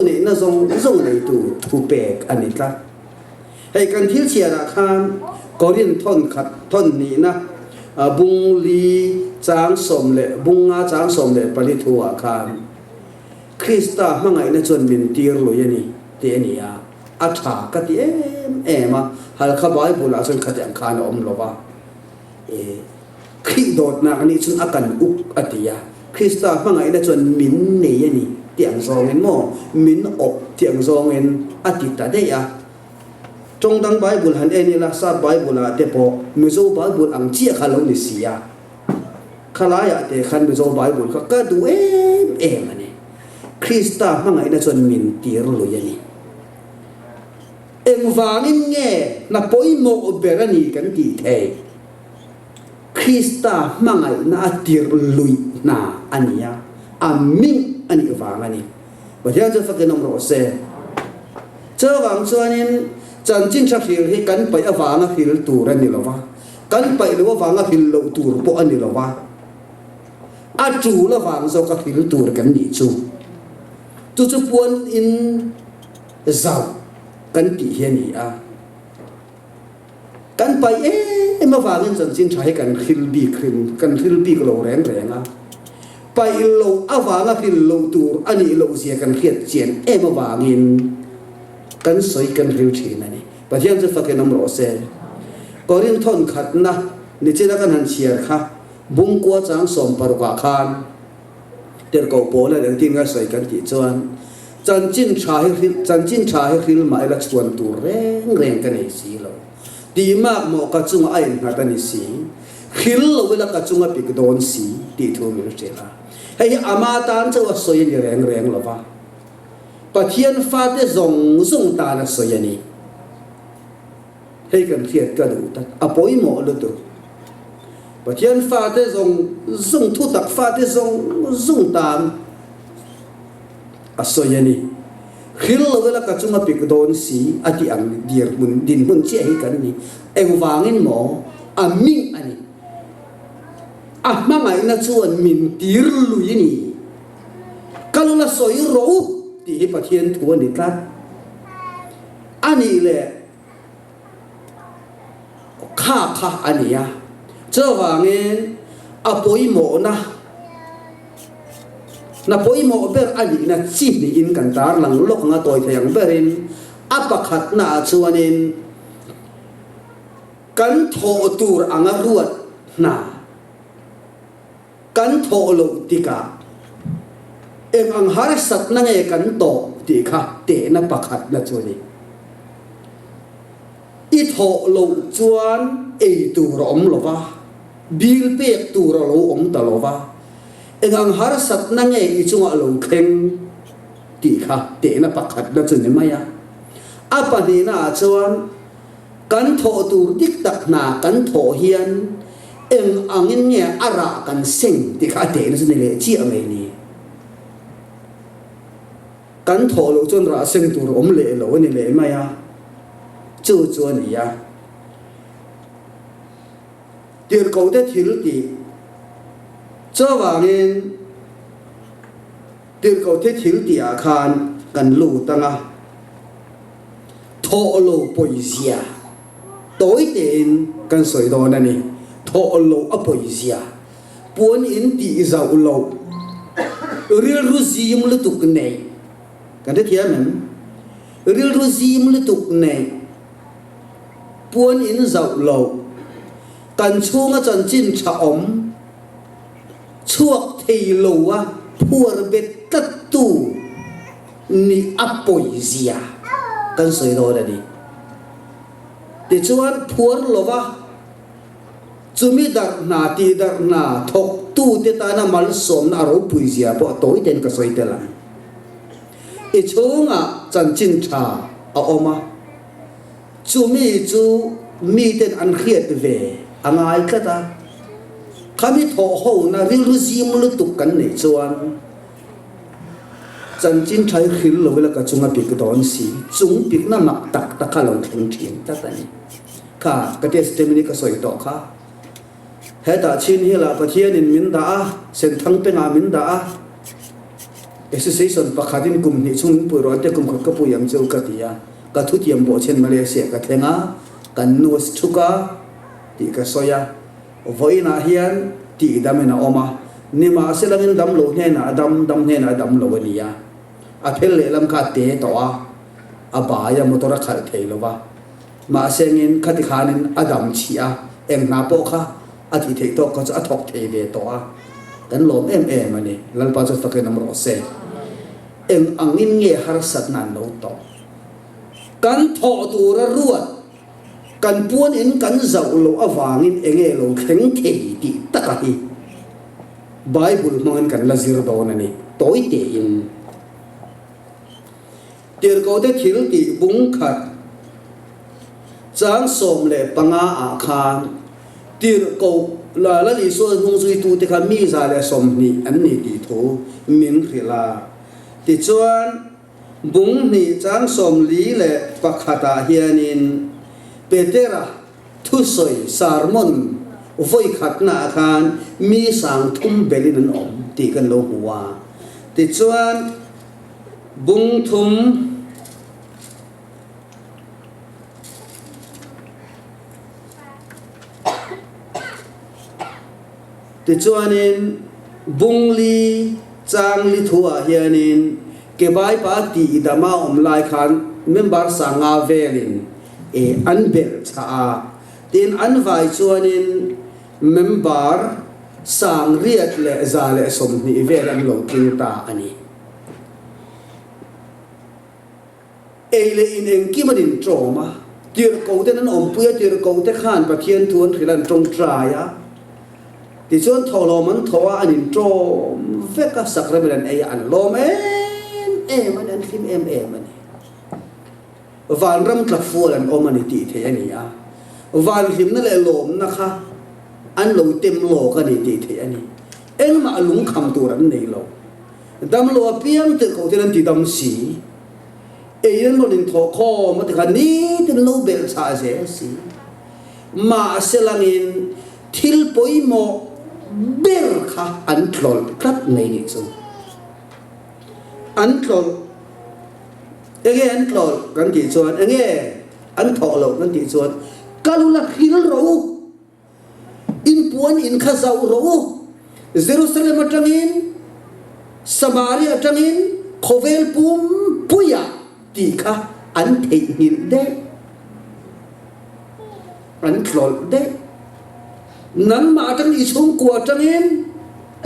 Neihna zawng zawng neitu thupek a ni tlat. Hei kan thil chhiarah khan Korinth thawn khat thawn hnihna bung li chang sawm leh bung nga chang 14 thuah khan Krista hmangaihna chuan min tir lui a ni tih a ni a, a tha ka ti em em a, Halkha Bible-ah chuan khati ang khan a awm lo va. E, Khrih dawtnak nih cun a kan uk a ti a. Krista hmangaihna chuan min nei a ni ti ang zawngin maw, min awp ti ang zawngin a ti ta daih a. Tawng dang Bible han en ila, Sap Bible-ah te pawh Mizo Bible ang chiah kha lo ni si a. Khalaiah te khan Mizo Bible kha ka duh em em a ni. Krista hmangaihna chuan min tir lui a ni. Engvangin nge hna pawimawh ber a ni kan tih theih? Krista hmangaihna a tirh luih hna a ni a, a ming a nih vang a ni. Pathian chu fakin awm rawh se. Chuvang chuanin chanchin tha hril hi kan paih avanga hril tur a ni lo va, kan paih loh avanga hril loh tur pawh a ni lo va, a tul avang zawka hril tur kan nih chu. Chu chu puan in Zau kan tih hi a ni a, kan pai em avangin chanchin tha hi kan hril bik hrim, kan hril bik lo reng reng a, paih loh avanga hril loh tur a nih loh zia kan hriat chian em avangin kan sawi kan hril thin a ni. Pathian chu fakin awm rawh se. Korinth thawn khatna nichina kan han chhiar kha bungkua chang 60 ah khan, Tirhkoh pawl a engtin nge sawi kan tih chuan chanchin tha hi hril chanchin tha hi hril mah ila chhuan tur reng reng ka nei si lo. Tih mak maw ka chunga a innghat a ni si, hril lo ila ka chunga pik dawn si tih thu min hrilh a. Hei hi ama tan chauh a sawi a ni reng reng lo va, Pathian fate zawng zawng tan a sawi a ni. Hei kan hriat ka duh tak, a pawimawh lutuk. Pathian fate zawng zawng, thutak fate zawng zawng tan a sawi a ni. Hril lo ila ka chunga pik dawn si a tih ang dirhmun, dinhmun chiah hi kan ni. Engvangin maw? A ming a ni. A hmangaihna chuan min tir lui a ni. Ka lu la sawi rawh u tih hi Pathian thu a ni tlat. A nih leh kha kha a ni a, chuvangin a pawimawhna, hna pawimawh ber a nihna chi hnihin kan tarlang lawk ang a, tawi thei ang berin a pakhatnaah chuanin kan thawh tur anga ruat hna, Kan thawh loh tikah eng ang harsatna nge kan tawh tih kha tehna pakhatna chu a ni. I thawh loh chuan ei tur a awm lo va, bill pek tur a lo awm ta lo va, eng ang harsatna nge i chungah lo thleng tih kha tehna pakhatna chu ni mai a. A pahnihnaah chuan Kan thawh tur dik tak hna kan thawh hian eng angin nge a rah kan seng tih kha a tehna chu ni leh chiah mai ni. Kan thawh loh chuan rah seng tur a awm leh lo a ni leh mai a, chu chu a ni a. Tirhkohte thil tih chuvangin Tirhkohte thil tihah khan kan lut ang a. Thawh lo pawizia tawi tein kan sawi dawn a ni. Thawh lo a pawizia, puan in tih zauh loh, rilru zim lutuk neih, kan hrethiam em? Rilru zim lutuk neih, puan in zauh loh, kan chhunga chanchin tha awm, chhuak thei lo a phuar bet tlat tu, Nih a pawizia kan sawi dawn a ni. Tichuan phuar lova chumi darh hna tih darh hna thawktute tana malsawmna a ropuizia pawh tawi ten ka sawi tel ang. I chhungah chanchin tha a awm a, chumi chu miten an hriat ve a ngai tlat a, khami thawh hona rilru zim lutuk kan neih chuan, Chanchin ṭha hi hril lo ila ka chunga pik dawn si, chung pikna mak tak tak kha lo thleng ṭhin tlat a ni. Kha ka testimony ka sawi tawh kha. Hetah chin hilah Pathianin min dah a, Senthang pengah min dah a. Association pakhatin kum hnih chhung min pui rawh an tia kum khat ka pui ang cheu ka ti a, ka thutiam bawhchhen Malaysia ka thleng a, kan nu a si thuk a tih ka sawi a, vawiinah hian tih damin a awm a, nimahse langin dam lo hnenah a dam, dam hnenah a dam lo a ni a, a phel lehlam kha a te tawh a, a bai a motor a khalh thei lo va, mahse ngin khati khanin a dam chih a, eng hna pawh kha A tih theih tawk kha chu a thawk thei ve tawh a, kan lawm em em a ni. Lalpa chu fakin awm rawh se. Eng angin nge harsatna an lo tawh? Kan thawh tura ruat, kan puan in kan zauh loh avangin enge lo thleng thei tih taka hi Bible hmangin kan la zir dawn a ni, tawi tein. Tirhkohte thil tih bung khat chang 15 ah khan Tirhkoh Lal Isua hnungzuitute kha mi 120 an ni tih thu min hrilh a. Tichuan, bung hnih chang 41 ah hianin Petera thusawi sermon vawi khatnaah khan mi 3000 belin an awm tih kan lo hmu a. Tichuan, Bung thum. Tichuanin bung li chang li thuah hianin Kebaipa tih dama awm lai khan member sanga velin an belh chah a, tin an vai chuanin member 6120 vel an lo tling ta a ni. Ei leh in engkim an inṭawm a, tirhkohten an awmpui a, tirhkohte khan Pathian thu an hrilh a, an ṭawngṭai a. Tichuan thawhlawm an thaw a, an inṭawm vek a, sacrament an ei a, an lawm em em a ni, an hlim em em a ni. Vanram tla fual an awm a ni tih theih a ni a, van hlimna leh lawmna kha an lo tem lawk a ni tih theih a ni. Engmah lungkham tur an nei lo. Damlo apiang tirhkoh ten an ti dam si. Ei an rawn inthawh khawm a ti kha nitin lo belh chah zel si. Mahse langin thil pawimawh ber kha an tlawlh tlat mai nih chu. An tlawlh. Enge an tlawlh kan tih chuan enge an thawh loh kan tih chuan kal ula hril rawh u. In puan in kha zauh rawh u. Jerusalem atangin, Samaria atangin khawvel pumpuiah tih kha an theihnghilh daih, an tlawlh daih. Nangmah atangin i chhungkua atangin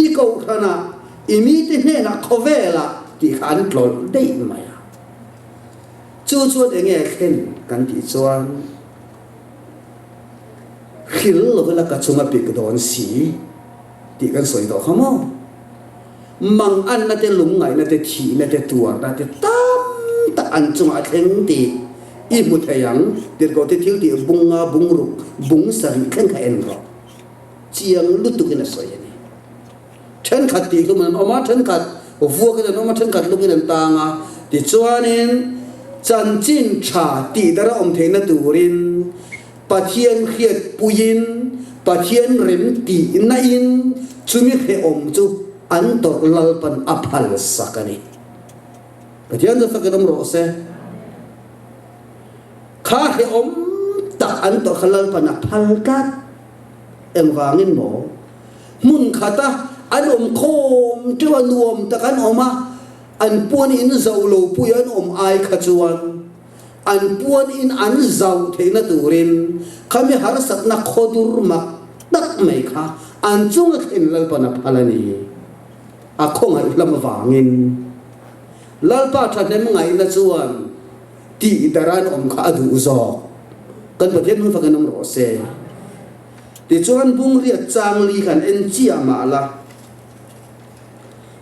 i kohhranah, i mite hnenah khawvelah tih kha an tlawlh daih mai a. Chu chuan enge a thlen kan tih chuan, Hril lo ila ka chung a pik dawn si tih kan sawi tawh kha maw? Mang anna te, lungngaihna te, thihna te, tuarna te tam tak an chungah a thleng tih i hmu thei ang. Tirhkoh te thil tih bung nga, bung ruk, bung sarih thleng kha en rawh. Chiang lutukin a sawi a ni. Thenkhat tih hlum an awm a, thenkhat vuakin an awm a, thenkhat lungin an tang a. Tichuanin chanchin tha tih dara awm theihna turin Pathian hriatpuiin, Pathian rem tihnain chumi hrehawm chu an tawrh Lalpan a phalsak a ni. Pathian chu fakin awm rawh se. Kha hrehawm tak an tawrh kha Lalpan a phal tlat. Engvangin maw? Hmun khata an awm khawm teuh a, nuam tak an awm a, an puan in zauh lo pui an awm ai kha chuan an puan in an zauh theihna turin khami harsatna khawdur mak tak mai kha an chunga thlen Lalpan a phal a ni. A khawngaih hlam avangin Lalpa thahnem ngaihna chuan tih darh an awm kha a duh zawk. Kan Pathian hming fakin awm rawh se. Tichuan Bungriat Changli kan en chiah mah la,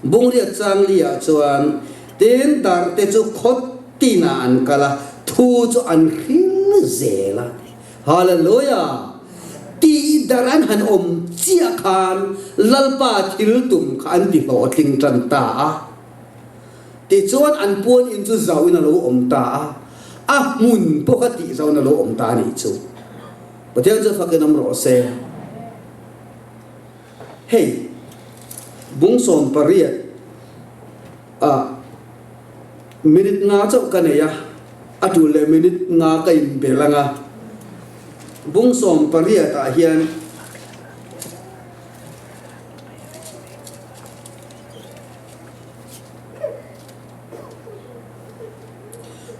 Bungriat Changli ah chuan tin dar te chu khaw tinah an kal a, thu chu an hril zel a. Hallelujah! Tih dar an han awm chiah khan Lalpa thil tum kha an ti hlawhtling tan ta a. Tichuan an puan in chu zauhin a lo awm ta a, a hmun pawh kha tih zauhin a lo awm ta a nih chu. Pathian chu fakin awm rawh se. Hei, bung 18. Ah, minute nga chauh ka nei a, a tul leh minute nga ka inbel ang a. Bung 18 ah hian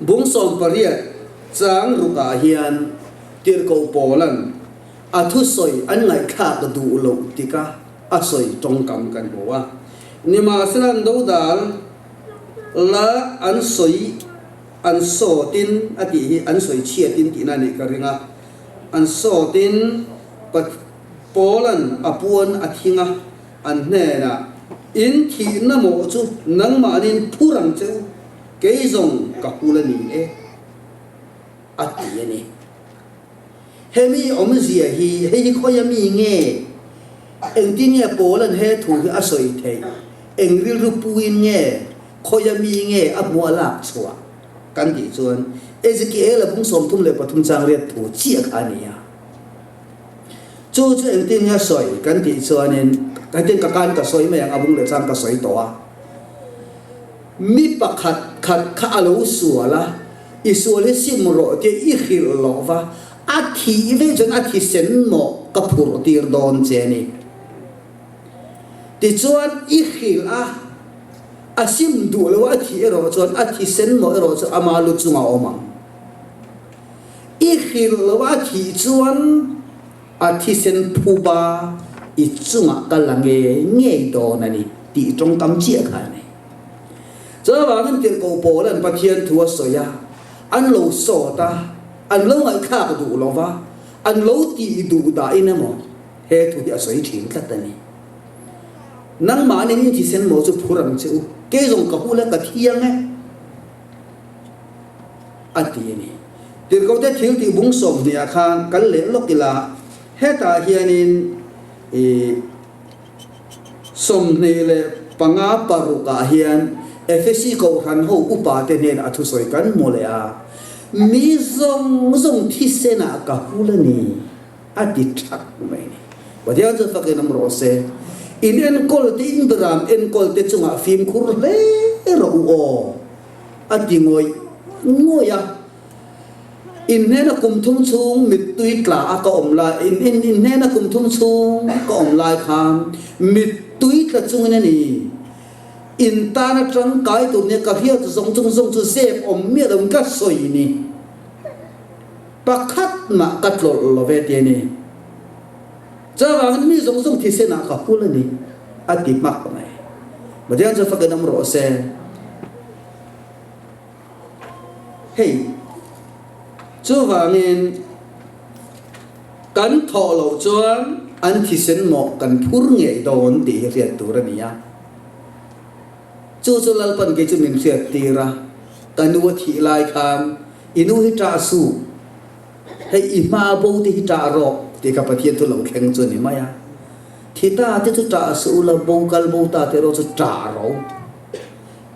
Bung 18 chang rukah hian Tirhkoh Paula'n a thusawi an ngaihthlak duh loh tika a sawi tawngkam kan hmu a. Nimahsela an dodal la an sawi an sawtin a tih hi an sawi chhiatin tihna a nih ka ring a. An sawtin Paula'n a puan a thing a, an hnenah, In thihna mawh chu nangmahniin phur ang che u, kei zawng ka hul a ni e, a ti a ni. Hemi awmzia hi hei hi khawia mi nge? Engtin nge Paula'n he thu hi a sawi theih? Eng rilru puin nge khawia mi nge a hmuh a lak chhuah? Kan tih chuan Ezekiel-a bung 33 chang riat thu chiah kha a ni a. Chu chu engtin nge sawi kan tih chuanin hetin ka kan ka sawi mai ang a bung leh chang ka sawi tawh a. Mi pakhat khat kha a lo sual a, i sual hi sim rawh tia i hrilh loh va, a thih vek chuan a thisen mawh ka phurh tir dawn che a ni. Tichuan i hrilh a, a sim duh lo a, a thih erawh chuan a thisen mawh erawh chu ama lu chungah a awm ang. I hrilh lo a thih chuan a thisen phuba i chungah ka la ngei ngei dawn a ni tih tawngkam chiah kha a ni. Chuvangin tirhkoh Paula'n Pathian thu a sawi a, an lo sawt a, an lo ngaihthlak duh lo va, an lo tih duh dahin emaw he thu hi a sawi thin tlat a ni. Nangmahni in thisen maw chu phur ang che u, kei zawng ka hul e, ka thiang e. A ti a ni. Tirhkohte thil tih bung 20 ah khan kal leh lawk ila, hetah hianin i 25 paruk ah hian Efesi Kohhran ho upa te hnenah a thusawi kan hmu leh a, Mi zawng zawng thisenah ka hul a ni, a ti thak mai a ni. Pathian chu fakin awm rawh se. In enkawl te, in beram enkawl te chungah fimkhur hle rawh u aw. A ti ngawih ngawih a. In hnena kum thum chhung mittui tla a ka awm lai, in in in hnena kum thum chhung ka awm lai khan mittui tla chungin a ni. In tana tangkai tur nia ka hriat zawng chung zawng chu zep awm miah loin ka sawi ni. Pakhat mah ka tlawlh lo ve ti a ni. Chuvangin mi zawng zawng thisenah ka hul a ni, a ti hmak mai. Pathian chu fakin awm rawh se. Hei, chuvangin kan thawh loh chuan an thisen mawh kan phur ngei dawn tih hi hriat tur a ni a. Chu chu Lalpan kei chu min hriat tir a, ka nu a thih lai khan i nu hi ṭah suh. Hei i hma bo te hi ṭah rawh tih kha Pathian thu lo thleng chu a ni mai a. Thi ta te chu ṭah suh ula, bo kal bo ta te erawh chu ṭah rawh u.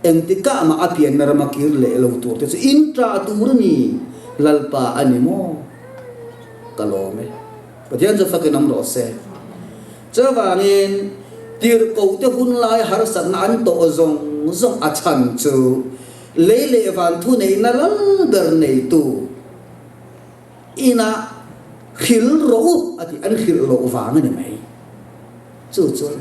Engtikah mah a pianna rama kir leh lo tur te chu in ṭah tur a ni, Lalpa a ni maw? Ka lawm e. Pathian chu fakin awm rawh se. Chuvangin tirhkoh te hun lai harsatna an tawh zawng zawng a chhan chu lei leh van thuneihna lal ber neitu, Inah hrilh rawh u a tih an hrilh loh vang a ni mai. Chu chuan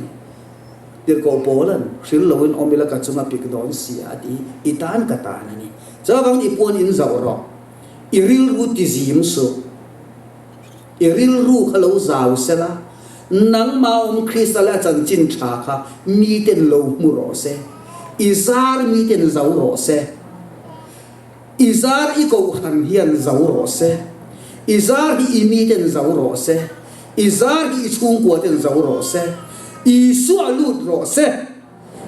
Tirhkoh Paula'n hrilh loin awm ila ka chunga pik dawn si a ti i tan ka tan a ni. Chuvangin i puan in zauh rawh, i rilru ti zim suh, i rilru kha lo zau sela, nangmah awm Krista leh a chanchin tha kha miten lo hmu rawh se, i zar miten zo rawh se. I zar i kohhran hian zo rawh se, i zar hi i miten zo rawh se, i zar hi i chhungkua ten zo rawh se, Isua lut rawh se,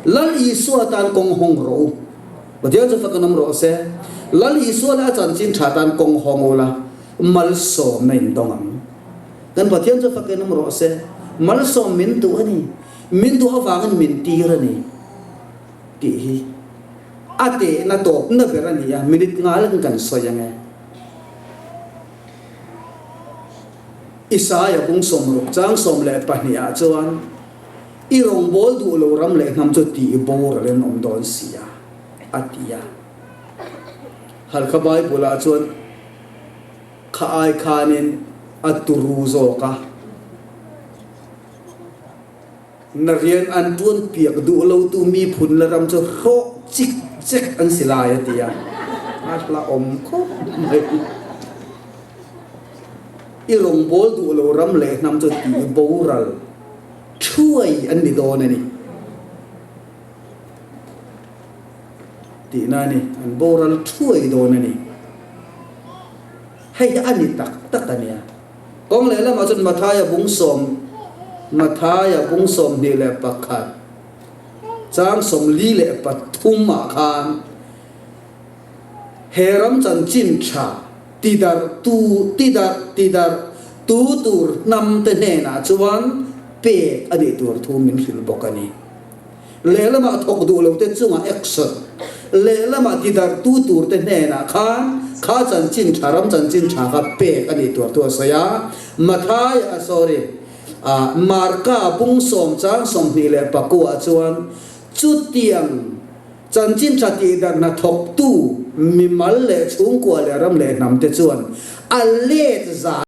Lal Isua tan kawng hawng rawh u. Pathian chu fakin awm rawh se, Lal Isua leh a chanchin tha tan kawng hawng ula, malsawmna in dawng ang. Kan Pathian chu fakin awm rawh se, malsawm min duh a ni, min duh avangin min tir a ni tih hi. A tehna tawpna ber a ni a, minute nga lekin kan sawi ang e. Isaia bung 64 chang 12 ah chuan, I rawngbâwl duh lo ram leh hnam chu tih boral in awm dawn si a, a ti a. Halkha Bible-ah chuan kha ai khanin a turu zawk a. Na rian an ṭuan piak duh lotu mi phun le ram chu hrawh cikcek an si lai, a ti a. A hla awm khawp mai. I rawngbâwl duh lo ram leh hnam chu tih boral ṭhuai an ni dawn a ni tihna a ni. An boral ṭhuai dawn a ni. Hei hi a ni tak tak a nia. Kawng lehlamah chuan Mathaia bung sawm, Mathaia bung 21, chang 43 ah khan he ram chanchin tha tidarh tu, tidarh, tidarh tu tur hnam te hnenah chuan pek a nih tur thu min hrilh bawk a ni. Lehlamah thawk duh lo te chungah action, lehlamah tidarh tu tur te hnenah khan kha chanchin tha, ram chanchin tha kha pek a nih tur thu a sawi a. Mathai, sorry, Marka bung sawm chang 29 ah chuan chutiang chanchin tha tihdarh hna thawktu mimal leh chhungkua leh ram leh hnam te chuan a let zan.